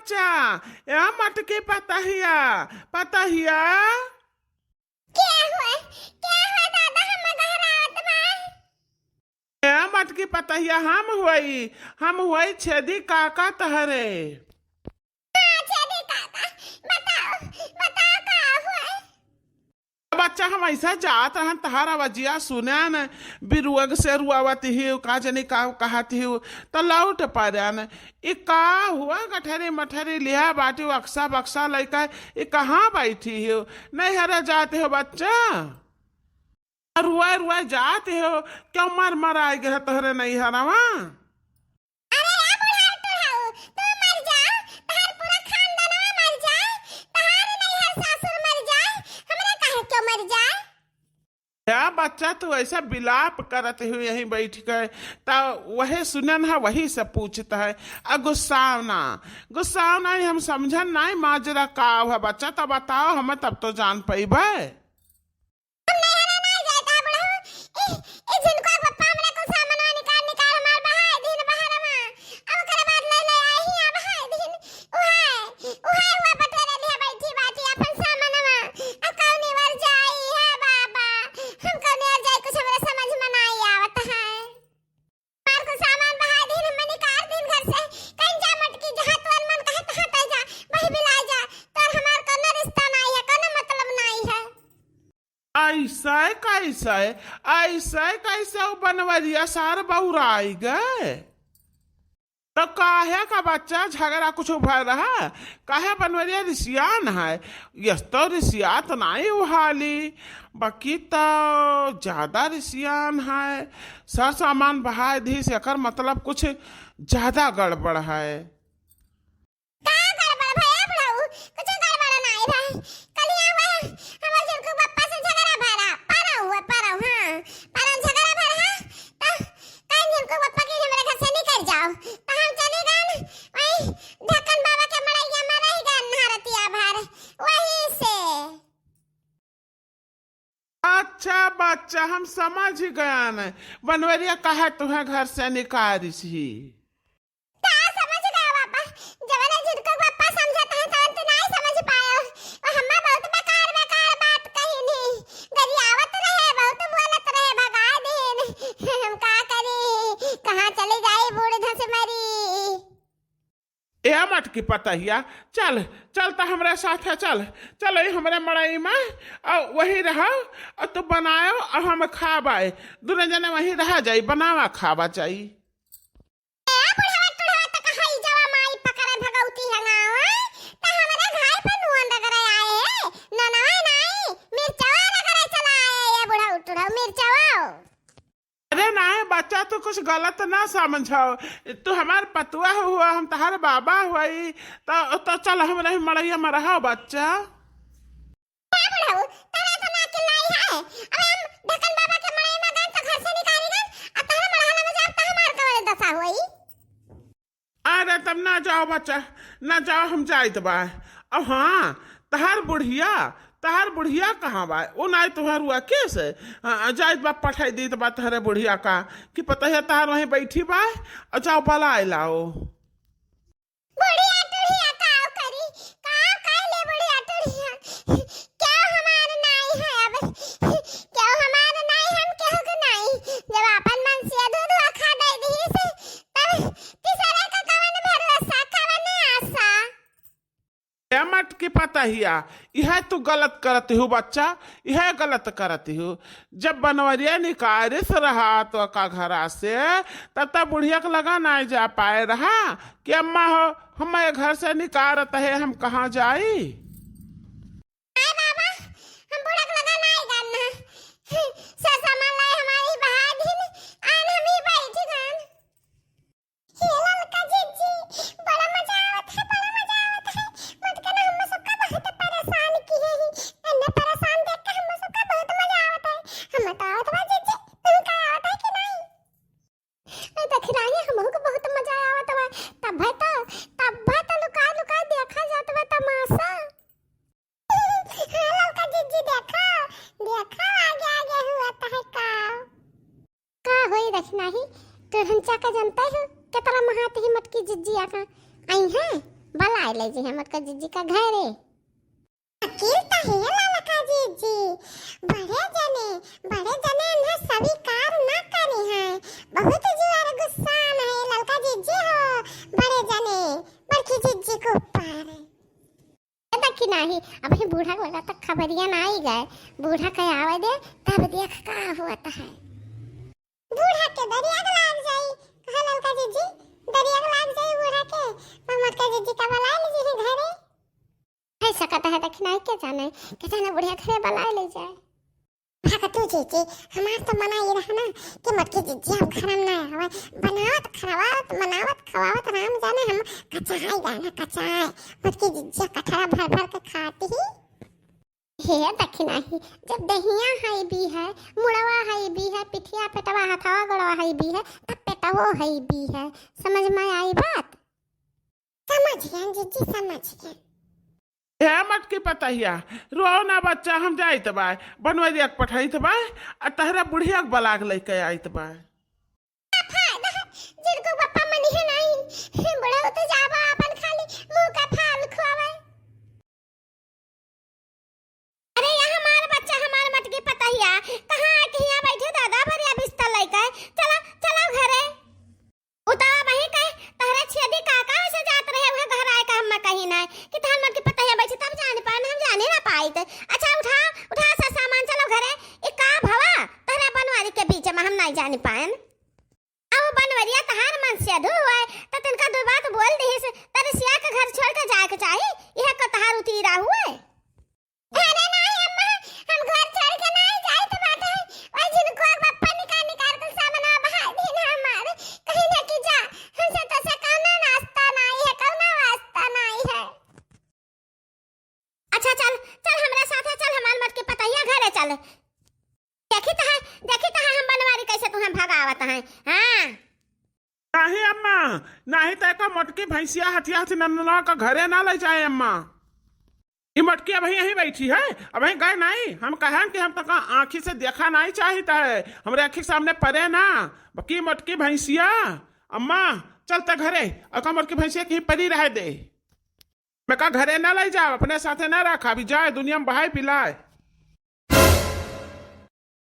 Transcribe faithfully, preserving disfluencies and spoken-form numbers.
अच्छा, ए मटकी पतहिया, पतहिया। क्या हुआ? क्या हुआ दादा, हम गहरावत बा? ए मटकी पतहिया, हम हुई, हम हुई छेदी काका तहरे। हाँ, छेदी काका, बताओ, बताओ का हुआ? बच्चा, हम ऐसा जात रहन, तहार आवाजिया सुनन, बिरुअग से रुआवत ही, का जनी का कहत ही, त लौट परन। ई का हुआ, गठरी मठरी लिहा बाटी, अक्सा बक्सा लइका, ई कहाँ बैठी ही? नैहरा जात हो बच्चा? रुआ रुआ जात हो, क्यों मर मर आए गए तोहरे नैहरवा? अरे ए बुढ़ऊ टुढ़ऊ, तू मर जा, तहार पूरा खानदानवा मर जाए, तहार नैहर सासुर मर जाए, हमरा काहे क्यों मर जाए? क्या बच्चा, तू ऐसा विलाप करत हुई यहीं बैठ के, त वही सुनन है, वही से पूछत है। आ गुस्सावना, गुस्सावना ही हम समझन नाई माजरा का है बच्चा, त बताओ हमें, तब तो जान पइबे। हम नैहरा नाई जाए का बुढ़ऊ? ई, ई झिनकुआ के पप्पा हमरा कुल सामानवा निकाल, निकाल हमार बहाए दिन बहरवा। अब ओकरे बाद ले, ले आई ही बहाए दिन। उहाए, उहाए हुआ बटोरे लिहे बैठी बाटी अपन सामानवा। अब कौनी ओर जाई है बाबा? हम कौनी ओर जाई, कुछ हमरा समझ में नाई आवत है। हमार कुल सामान बहाए दिन, हमें निकाल दिन घर से। कहीं जा मटकी, जहाँ तोर मन कहे तहाँ तय जा, वही बिलाए जा। तोर हमार कौनो रिश्ता नाई है, कौनो मतलब नाई है। ऐसे कैसे, ऐसे कैसे वो बनवरिया सार बौराई गए? तो काहे का बच्चा झगड़ा कुछ भय रहा? काहे बनवरिया रिसियान है? यस तो रिसियात नाई उहाली, बाकी तो ज्यादा रिसियान है। सर सामान बहाए दी से एकर मतलब कुछ ज्यादा गड़बड़ है। का गड़बड़ भए बुढ़ऊ? कुछ गड़बड़ नाई भए। कलिया हुए हमर झिनकू बप्पा से झगड़ा भरा, परौ हुए, परौ, हाँ, परौ झगड़ा भरा, त कहीं झिनकू बप्पा के हमरे घर से निकल जाओ, त हम चली गन वही ढक्कन बाबा के मड़ैया में रहि गन नहा रतिया भर, वही से। अच्छा बच्चा, हम समझ गयन, बनवरिया काहे तुहें घर से निकालिस ही। का समझ गया बाबा? जवने झिनकू बप्पा समझत है, तवन तो नाई समझ पायो। वो हम्मा बहुत बेकार, बेकार बात कहिन ही। गरियावत रहे, बहुत बोलत रहे, भगा दिन। हम का करी? कहाँ चली जाई बूढ़ धस मरी? ए मटकी पतहिया, चल, चल त हमरे साथे चल, चल ई हमरे मड़ई में, अउ वही रहो, अउ तू बनायो, अउ हम खाबे, दुनो जने वही रहा जाई, बनावा खाबा जाई। ए बुढ़वा टुढ़वा त कहाई जवा माई पकड़े भगौती हंगावा, त हमरे घाई पे नून रगड़े आए है, ननवा नाई, मिर्चवा रगड़े चला आए, ए बुढ़ऊ टुढ़ऊ मिर्चवा। अरे नाहीं बच्चा, तू कुछ गलत ना समझो। तू हमार पतुआ हुआ, हम तहार बाबा हुई, तो, तो चल हमरे ही मड़ैया में रहो बच्चा। का बुढ़ऊ, तोरा इतना अकिल नाहीं है? अबे हम ढक्कन बाबा के मड़ई में गए तो घर से निकाली गए, अब तहरा मड़हला में जाब तो हमार कवन दशा होई? अरे तब ना जाओ बच्चा, ना जाओ, हम जाइत बा। अब हाँ, तहार बुढ़िया, तहार बुढ़िया कहाँ बा? उ नाई तोहर हुआ के से? हाँ, जाइत बा, पठाई दीत बा तहरे बुढ़िया का, कि पतहिया तहार वहीं बैठी बा, अउ जाओ बलाए लाओ। बुढ़िया टुढ़िया का करी, का कर ले बुढ़िया टुढ़िया? क्यों हमार नाई है अब? क्यों हमार नाई, हम केहू के नाई? जब आपन मन से दूध खा दे दी से, तब तीसरे का कवन भरोसा, कवन आशा? ए मटकी पतहिया, इहे तू गलत करत हू बच्चा, इहे गलत करत हू। जब बनवरिया निकारिस रहा तो का घरा से, तब तक बुढ़िया के लगा नाई जा पाए रहा कि अम्मा हो, हमें घर से निकारत है, हम कहाँ जाई? आए बाबा, हम बुढ़क लगा नाई जान ना। सर सामान लाए हमारी बहा दिन, आन हम ही बैठ गन। हे ललका जिज्जी, बड़ा मजा आवत है, बड़ा मजा आवत है। मत कहना, हम सबका बहुत परेशान किए ही। एन्ने परेशान देख के हम सबका बहुत मजा आवत है। हम तो आवत बा जिज्जी, तुम का आवत है कि नहीं? ए, देख रानी, हमहू के बहुत मजा आवत बा। तब है तो, तब है तो लुका लुका देखा जात बा तमाशा। हाँ, ललका जिज्जी, देखो, देखो, आगे, आगे हुआ तो है का। का होई रखना ही, टुरहन चाका जानते हो, कितना महात ही मटकी जिज्जी आका आई है। बलाए लइ जइहैं मोटका जिज्जी का घरे। अकिल त है ललका जिज्जी, बड़े जने, बड़े जने इन्हें स्वीकार न करी हैं। बहुत जुआर गुस्सान है ललका जिज्जी हो, बड़े जने, बड़की जिज्जी के ऊपर। ए देखी नाही, अबहीं बूढ़ा के लगा तक खबरिया ना आई गए, बूढ़ा के आवे दे, तब देख का होत है। बूढ़ा के दरिया के लाग जाई, कहा ललका जिज्जी, दरिया के लाग जाई बूढ़ा के, पर मोटका जिज्जी का बलाए लइ जइहैं घरे। है सकत है, देखी नाही के जाने, के जाने बुढ़िया घरे बलाए लइ जाए। भाग तू जीजी, हमार तो मना ये रहा ना कि मोटकी जिज्जी हम घर में ना आवे, बनावत खवावत, मनावत खवावत राम जाने हम कचाई गए ना कचाई। मोटकी जिज्जी कटरा भर भर के खाती ही। हे देखी नाही, जब दहिया है भी है, मुड़वा है भी है, पिठिया पेटवा हथवा गोड़वा है भी है, तब पेटवो है भी है। समझ में आई बात? समझ गए जिज्जी, समझ गए। हे मोटकी पतहिया, रो ना बच्चा, हम जाइत बाय, बनवरिया के पठाइत बाय, आ तहरा बुढ़िया के बलाग लइके आइत बाय। का फायदा है, जिनको बापा मनी है नहीं, बुढ़ऊ तो जाबा अपन खाली मुंह का फाल खुआवे। अरे या हमार बच्चा, हमार मोटकी पतहिया, कहाँ आके हियाँ बैठे दादा, बढ़िया बिस्तर लइके, चला, चला घरे। उ त अबहीं कहे, तहरे छेदी काका ओसे जात रहे, उहे घर आए का हम्मा कही नाय कि तहर मोटकी पतहिया बैठी, तब जान पाएन, हम जाने ना पाइत। अच्छा, उठा, उठा सा सामान, चलो घरे। ई का भवा, तहरे बनवारी के बीच में हम नाई जान पाएन। अब बनवरिया तहार मन से अधू हुए, त तिनका दो बात बोल दिहिस, त रिसिया के घर छोड़ के जाए के चाही, यह को तहार उतीरा हुए। अरे नाही अम्मा, हम घर छोड़ के नाही जाइत बाटे। ओई झिनकुआ के बप्पा निकाल निकाल के सामनवा बहाई दीन हमार। कहीं ना कि जा, हमसे तो से कौनो नास्ता नाही है, कौनो वास्ता नाही है। अच्छा चल, चल हमरा साथे चल, हमार मोटकी पतहिया घरे चल। देखी तो है, देखी तो है हम बनवारी कैसे तुहें भगावत हैं। हाँ। नाही अम्मा, नाही त एका मोटकी भैंसिया हथिया हथी नंदनवा का घरे ना लइ जाए अम्मा। ई मोटकी अबहीं यहीं बैठी है, अबहीं गए नाही। हम कहन कि हम तका आँखी से देखा नाही चाहित है, हमरे आँखी के सामने परे ना। बकी मोटकी भैंसिया, अम्मा, चल त घरे, अका मोटकी भैंसिया कहीं परी रहे दे। मैं का घरे ना लइ जाओ, अपने साथे ना रखा, अभी जाए दुनिया में बहाए पिलाए।